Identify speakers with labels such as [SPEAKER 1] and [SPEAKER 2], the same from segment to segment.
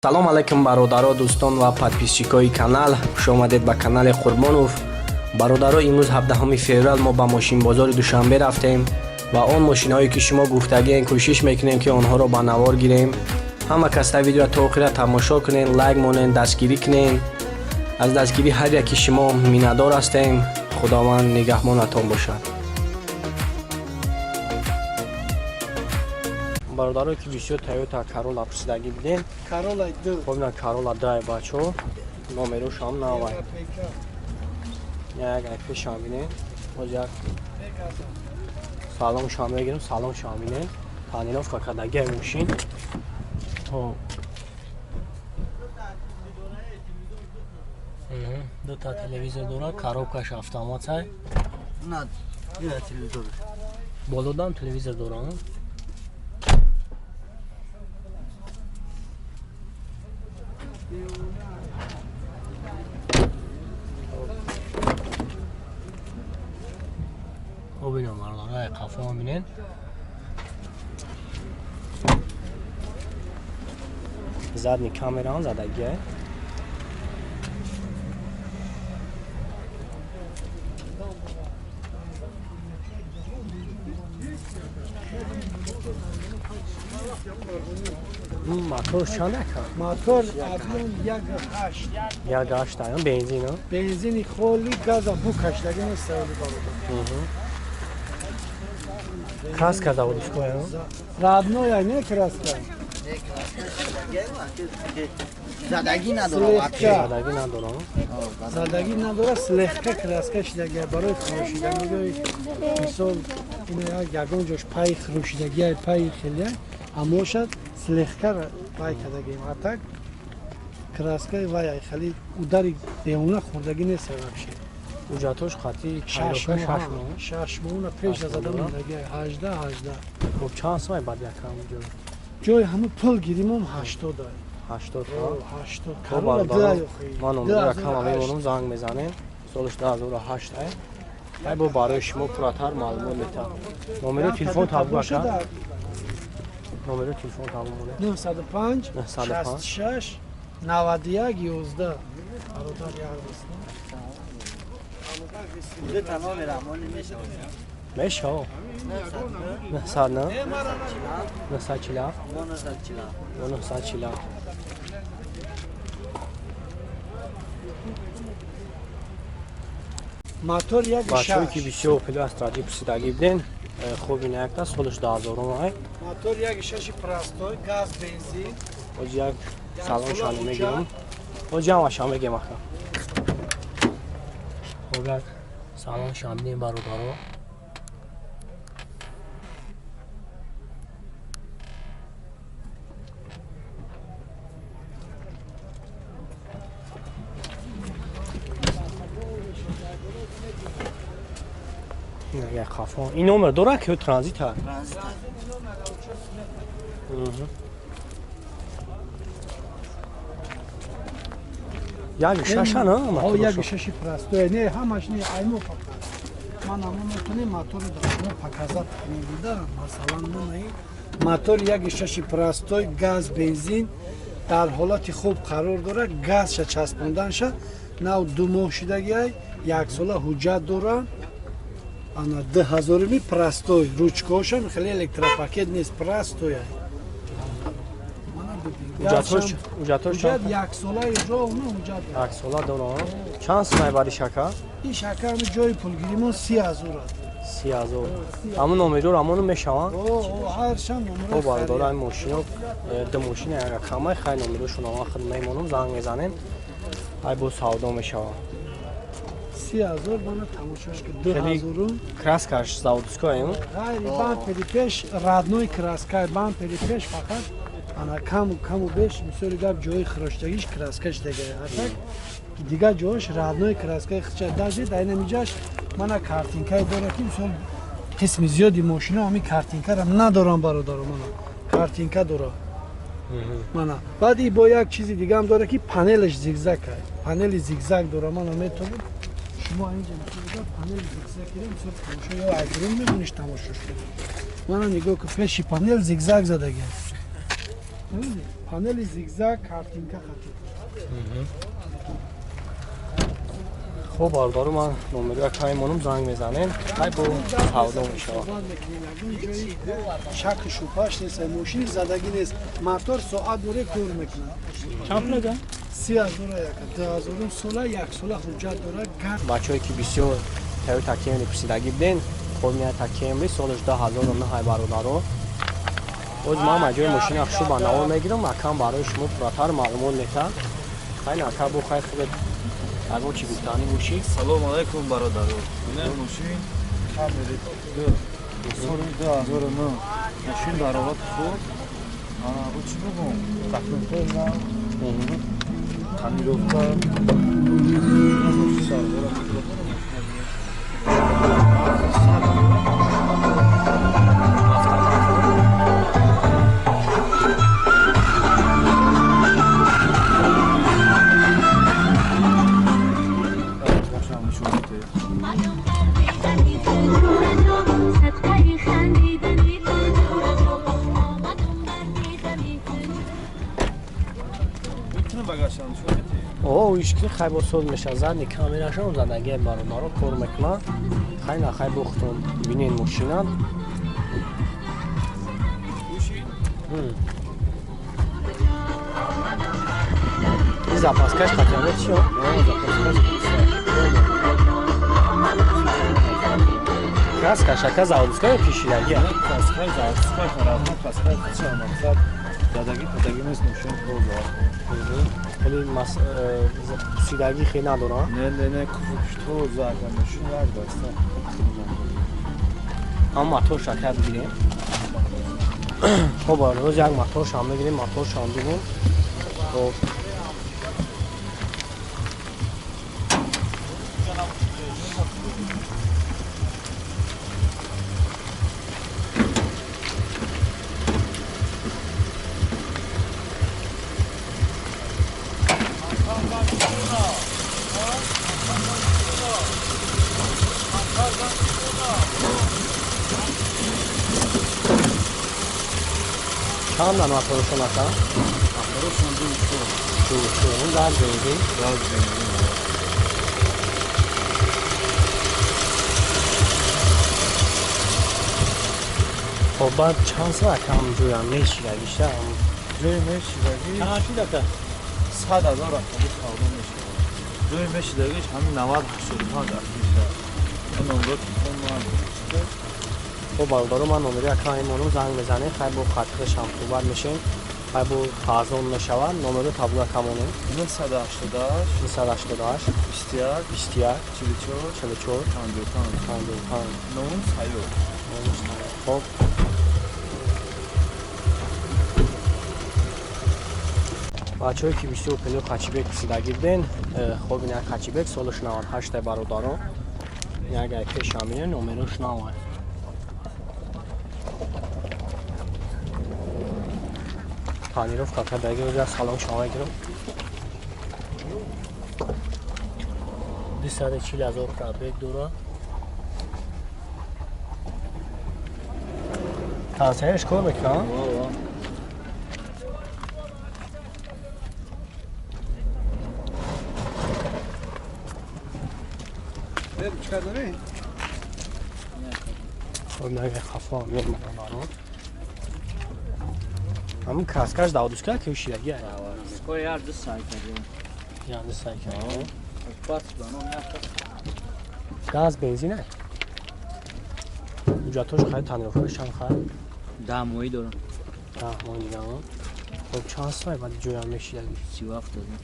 [SPEAKER 1] Салом алейкум, бародаро, дӯстон ва подписчикои канал. Хуш омадед ба канали Қурбонов. Бародаро, имрӯз 17 феврал мо ба мошинбозори Душанбе рафтем ва он мошинаҳое, ки шумо гуфтагиен, кӯшиш мекунем, ки онҳоро ба навор гирем. Ҳама каста видеоро то охира тамошо кунен, лайк монен, дастгирӣ кунен. Аз дастгирии ҳар яки шумо миннатдор ҳастем. Худованд нигаҳбонатон бошад. Бародарое, ки бисёр Тойота Карола пурсидагӣ буден.
[SPEAKER 2] Карола ду.
[SPEAKER 1] Хоб, ина Карола дай, бачо, номерошам навай. Як айпешам бинен. Боз як салоншам мегирем, салоншам бинен. Тонировка кардагиай мошин. Хоб, дута телевизор дорад, коробкаш автоматай.
[SPEAKER 3] На, телевизор.
[SPEAKER 1] Болодам телевизор дорам. Бубинам, мардонай, қафо бинен. Задний камераам задагиай. Мотор чанд ака?
[SPEAKER 2] Мотор объем 1,8.
[SPEAKER 1] 1,8 ая, бензин?
[SPEAKER 2] Бензини холи, газа бу кашдаги нест, оли, бародар.
[SPEAKER 1] Краска заводская?
[SPEAKER 2] Родной, не краска.
[SPEAKER 3] Задагӣ надорам.
[SPEAKER 2] Слегка.
[SPEAKER 1] Задагӣ надорам.
[SPEAKER 2] Задагӣ надора, слегка краска шидаги барои хӯрошида. Мегӯй, мисол, ина ягон ҷош пай хӯрошидагиай, пай хелия, амошад слегка вай кардагием. А так краскаи вай хеле удари девона хӯрдагӣ нест вообще.
[SPEAKER 1] Ҳуҷҷатош қатъи?
[SPEAKER 2] 6
[SPEAKER 1] шаш
[SPEAKER 2] моҳ.
[SPEAKER 1] моҳ.
[SPEAKER 2] 6 моҳна пеш зада
[SPEAKER 1] моҳ.
[SPEAKER 2] мондагӣ, 18, 18.
[SPEAKER 1] Хоб, чанд сомай баъд якам ҷо?
[SPEAKER 2] Ҷои ҳама пул гиримом 80.
[SPEAKER 1] 80.
[SPEAKER 2] 80.
[SPEAKER 1] Хоб,
[SPEAKER 2] Карола.
[SPEAKER 1] бародаро,
[SPEAKER 2] Ду.
[SPEAKER 1] ман номери рақама мемонам, занг мезанем. Солаш 2008 ай. Ай бо барои шумо пурратар маълумот метаҳам. Номери телефон табу, ака, номери телефон табу монед.
[SPEAKER 2] 905.
[SPEAKER 1] 905.
[SPEAKER 2] 66 91 11, бародар, як рӯз.
[SPEAKER 3] Ду та номер амони мешавад.
[SPEAKER 1] Мешава. 900, 947.
[SPEAKER 3] 947.
[SPEAKER 1] 947.
[SPEAKER 2] Мотор як
[SPEAKER 1] Бачаҳое, ки
[SPEAKER 2] шаш.
[SPEAKER 1] бисёр Опел Астради пурсидагӣ буден, хуб, ина якта, солаш 2000 ай.
[SPEAKER 2] Мотор 1,6 простой, газ, бензин.
[SPEAKER 1] Оҷи як салон шану мегирам, оҷи ҳамаша мегем, ака. Хоб, як салон шамбинем, бародаро. Ин як қафо, ин номер дорад ки транзита?
[SPEAKER 3] Транзит.
[SPEAKER 1] Як шаша на?
[SPEAKER 2] О, 1,6 простой, не ҳамаш, не аймо, фақат ман ҳамон метонем моторро дар шумо показать кунем, дида. Масалан, мана ин мотор 1,6 простой, газ, бензин, дар ҳолати хуб қарор дорад. Газша часпонданша нав 2 моҳ шидагиай, яксола ҳуҷҷат дора. Ана дуҳазоруми, простой, ручкаошам хеле электропакет нест, простой. Мана бибин.
[SPEAKER 1] Ҳуҷҷатҳош, ҳуҷҷатҳош?
[SPEAKER 2] Ҳуҷҷат яксолаи роҳ, на ҳуҷҷат дорад.
[SPEAKER 1] Яксола дорам. Чанд сумай бари шака?
[SPEAKER 2] Ин шаками ҷои пулгиримон 30 000 аст.
[SPEAKER 1] 30 000. Ҳамун номериро ҳамону мешаванд?
[SPEAKER 2] О, ҳар шам номеро.
[SPEAKER 1] Хоб, бародаро, ин мошино, ду мошина як рақамай. Хай, номерошон ман худ мемонам, занг мезанем, ай бо савдо мешавад.
[SPEAKER 2] 30 000, мана тамошош ки, ду
[SPEAKER 1] Хеле-
[SPEAKER 2] ҳазорум.
[SPEAKER 1] Краскаш заводскоем?
[SPEAKER 2] Ғайри бампери пеш родной краска, бампери пеш фақат ана каму каму беш, мисоли гап, ҷои хироштагиш краскаш дега, а так дигар ҷош родной краскаи хича. Даже дар инамиҷаш мана картинкае дора, ки мисол қисми зиёди мошино ҳамин картинкара надорам, бародаро. Мана картинка дора. Мана баъд и бо як чизи дигаам дора, ки панелаш зигзаг, панели зигзаг дора. Мана метавон шумо инҷа, мисол гап, панели зигзаг кира, мисол тамошо ё айбрун мебиниш, тамошош кунед. Мана нигоҳ ку, пеши панел зигзаг задаги. Панели зигзаг картинка хати.
[SPEAKER 1] Хуб бародару ман номери акай монум занг мезанем. Хай бо савдо мешавад.
[SPEAKER 2] Шак шубҳаш нест, мошини задагӣ нест. Мотор соат боре кор мекунад.
[SPEAKER 4] Чанд пул ага?
[SPEAKER 2] 30,000 яка. 2000 сола як сола ҳуҷҷат дорад.
[SPEAKER 1] Бачаҳое ки бисёр Toyota Camry пурсидагӣ буден, хоб Toyota Camry солаш 2009 бародаро. Боз ман маҷои мошина хушу ба навор мегирам, акам барои шумо пурратар маълумот метаҳад. Хай нака бо хай худат ягон чӣ гуфтанӣ бошӣ.
[SPEAKER 5] Салом алайкум бародаро. Ина мошин Camry 2 соли 2009 мошин дар ҳолати хуб. Ана бу чӣ бигӯм? Документҳои нав, тонировка.
[SPEAKER 1] О, ишки хай бо соз меша задни камерашон задаги бародаро кор мекунад. Хай на хай бохтон бинен мошина. И запаскаш хотя чё? Запаскаш. Краска шака заводская пишидаги.
[SPEAKER 5] Краска заводская, харазма краска чӣ мақсад задаги падаги нест мошин тоза.
[SPEAKER 1] Хеле пусидагӣ хеле надорад.
[SPEAKER 5] Не, не, не, куфуш тоза ака мошин як даста.
[SPEAKER 1] Ҳам мотор шака бигирем. Хоб, рӯз як моторшам мегирем, моторшам бигем. Хоб. Чанд моторшон ака?
[SPEAKER 5] Моторшон ду чор.
[SPEAKER 1] Ду чор, газ бензин.
[SPEAKER 5] Газ бензин.
[SPEAKER 1] Хоб, баъд чанд соат кам ҷоям мешидагиша?
[SPEAKER 5] Ҷои мешидагиш?
[SPEAKER 4] Чанд шид ака?
[SPEAKER 5] 100,000 автобус савдо мешавад. Ҷои мешидагиш ҳамин 90-85 афиша. Ин номро телефон ман.
[SPEAKER 1] Хоб бародаро, ман номери ака мемонам, занг мезанем, хай бо хатирашам суҳбат мешем, хай бо арзон мешавад, номеро табло ака монем.
[SPEAKER 5] 988
[SPEAKER 1] 988
[SPEAKER 5] 21
[SPEAKER 1] 21
[SPEAKER 5] 44
[SPEAKER 1] 44
[SPEAKER 5] 55
[SPEAKER 1] 55.
[SPEAKER 5] Номун Сайёр.
[SPEAKER 1] Номун Сайёр. Хоб. Бачаҳое ки бисёр пело Хачибек пурсидагӣ буден, хоб ина Хачибек солаш 98 бародаро. Ин агар пешам бинем, номерош навад. Тонировка кардаги оҷа салон шава гирам. 240,000 пробег дора. Тансияш кор мекунад?
[SPEAKER 2] Чикар дорӣ?
[SPEAKER 1] Хоб, нага хафа мемонам. Ҳамин краскаш давдуска ки шидаги?
[SPEAKER 3] Скоро яр ду сай кардем.
[SPEAKER 1] Яр ду сай кардем.
[SPEAKER 3] Пас ба ном як.
[SPEAKER 1] Газ бензин ай? Ҳуҷҷатош хай, тонировкашам хай?
[SPEAKER 3] 10 моҳӣ дорам.
[SPEAKER 1] 10 моҳи дигарам. Хоб, чанд сай баъд ҷоям мешидаги?
[SPEAKER 3] 37 дорам.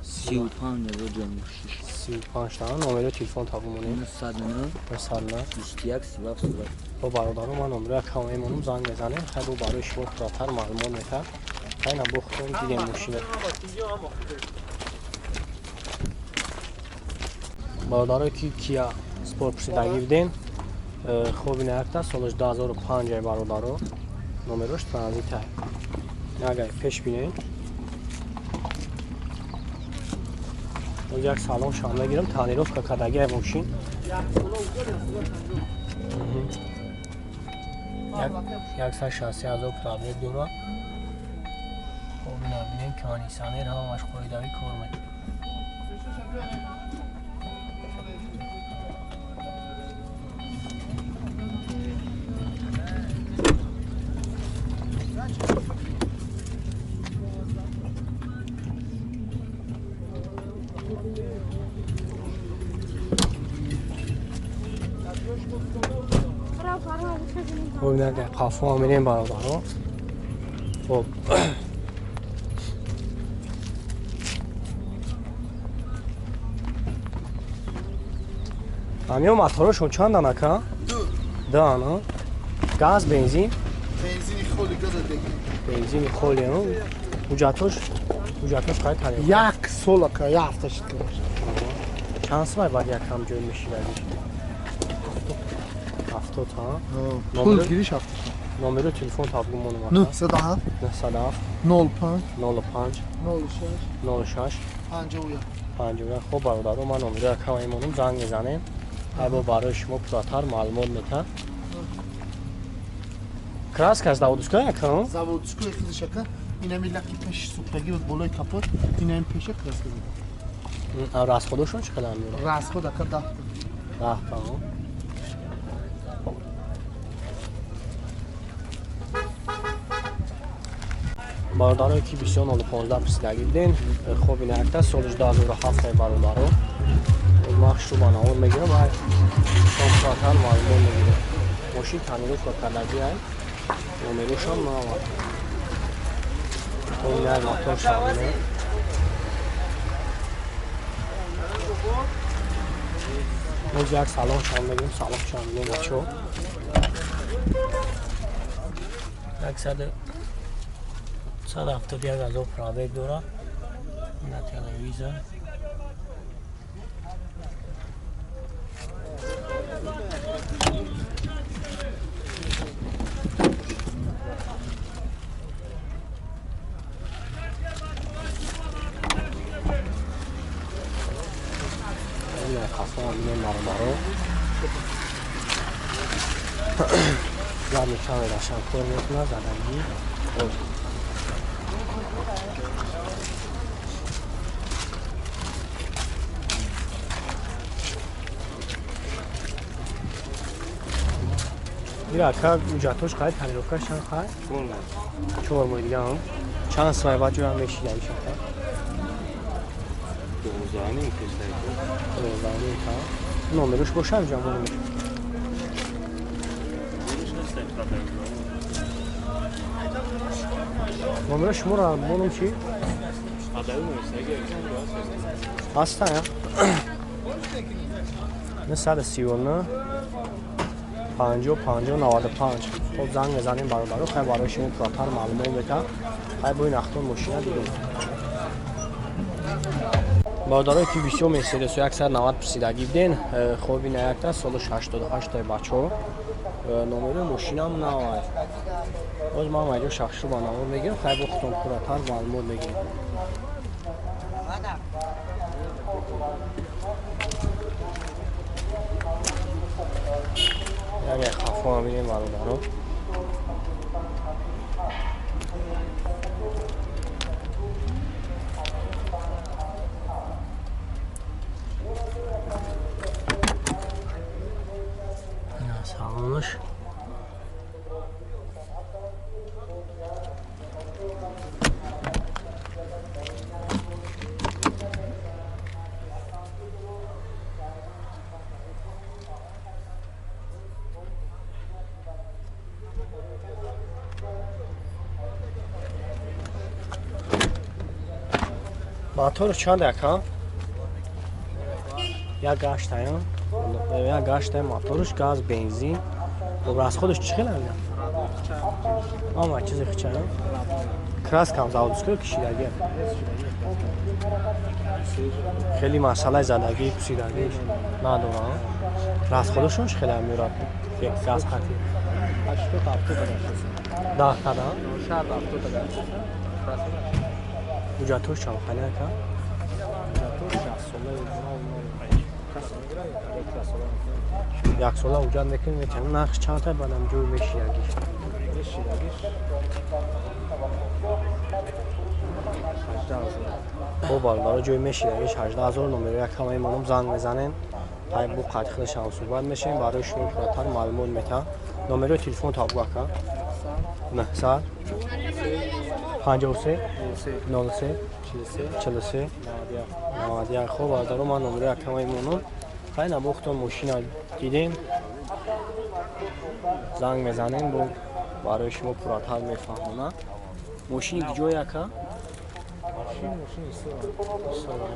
[SPEAKER 3] 35,000 ҷой мешид.
[SPEAKER 1] 35 та. Номери телефон табу монем.
[SPEAKER 3] 909
[SPEAKER 1] 909
[SPEAKER 3] 21 37 37.
[SPEAKER 1] Бо бародаро ман номери акам мемонам, занг мезанем, хай бо барои шумо пурратар маълумот метаҳад. Хай на бо худтон дидем мошина. Бародарое ки Kia Sport пурсидагӣ будем, хоб ина якта солаш 2005 бародаро, номерош транзита. Агар пеш бинем, як салон шам мегирам, тонировка кардаги мошин. 160,000 пробег дорад. Кондитсионер ҳамаш қоидавӣ кор мекунад. Хоб, қафо мерем бародаро. Хоб, ҳамиё моторошон чандан ака? Ду ана. Газ, бензин?
[SPEAKER 4] Бензини холи, газа деги.
[SPEAKER 1] Бензини холи, ҳуҷҷатош, ҳуҷҷатош қай тариқ?
[SPEAKER 4] Як сол ака, як ҳафта шуд кардаш.
[SPEAKER 1] Чанд сомай баъд як ҳам ҷой мешидаги? 70 ҳа?
[SPEAKER 4] Пул гириш ҳафта шуд.
[SPEAKER 1] Номеру телефон табгумонам ака.
[SPEAKER 4] 907
[SPEAKER 1] 907
[SPEAKER 4] 05
[SPEAKER 1] 05
[SPEAKER 4] 06
[SPEAKER 1] 06
[SPEAKER 4] 51
[SPEAKER 1] 51. Хоб бародаро, ман номеро якам мемонам, занг мезанем. Айбо барои шумо пурратар маълумот метаҳад. Краска заводской ака?
[SPEAKER 4] Заводской худаш ака. Инами лаки пеш сӯхтагӣ буд болои капот, инами пеша краска зада.
[SPEAKER 1] Расходошон чӣ қадар меёрад?
[SPEAKER 4] Расход ака 10 та.
[SPEAKER 1] 10 та. Бародарое ки бисёр 015 пурсидагӣ буден, хоб ина якта соли 2007 бародаро. Махшу ба навор мегирам ва пурратар маълумот мегирам. Мошин тонировка кардагӣ ай, номерошам наовард. Ин як мотор шавина. Боз як салон шам мегирем, салон шам мегирем бачаҳо. 171 000 пробег дорад. На телевизор. Қафо мебинем бародаро. Задний камерашам кор мекунад, задагӣ. Ира ака, ҳуҷҷатош қай, тонировкаш чанд қай? 4 моҳ дига. Чанд сомай баъд ҷоям мешида ишака?
[SPEAKER 5] 12.5 пешда.
[SPEAKER 1] 12.5 та. Номерош боша инҷа номер. Номеро шуморо монум чӣ? Ҳаста я? 939 50 50 95. Хоб, занг мезанем бародаро, хай барои шумо пурратар маълумот метаҳад. Хай бо ин ахтон мошина дидем. Бародарое ки бисёр Мерседесу 190 пурсидагӣ буден, хоб ина якта соли 88 бачаҳо. Номери мошинам навай. Боз ман майҷо шахшу ба навор мегирам, хай бо худтон пурратар маълумот мегирем. Яке хафо мебинем бародаро. Салонаш. Моторш чанд ака? Як гаштая, як гаштая моторш, газ, бензин. Хоб, расходаш чӣ хел ана? Ама чизи хича. Краскам заводской кишидагӣ. Хеле масъалаи задагӣ, пусидагӣ надорам. Расходашон чӣ хеле меёрад? Газ хати.
[SPEAKER 5] 80 70
[SPEAKER 1] 10 та да?
[SPEAKER 5] 60 70 та.
[SPEAKER 1] Ҳуҷҷатҳош чанд қани ака?
[SPEAKER 5] Ҳуҷҷатҳош
[SPEAKER 1] Як сола ҳуҷҷат мекунем, метавонем. Нархш чанд та баъдам ҷой мешиягиш?
[SPEAKER 5] Мешиягиш.
[SPEAKER 3] 18 000.
[SPEAKER 1] Бо бародаро, ҷои мешидагиш 18 000. Номеро якама мемонам, занг мезанем, ҳай бо қайд худашам суҳбат мешавем, барои шумо пурратар маълумот метаҳам. Номерои телефон табгӯ, ака. 953 03 43 91. Хоб, бародаро, ман номерои якама мемонам. Хай, набохтон мошина дидем, занг мезанем, бо барои шумо пурратар мефаҳмонам. Мошини киҷое, ака?
[SPEAKER 5] Мошин.
[SPEAKER 1] Исора.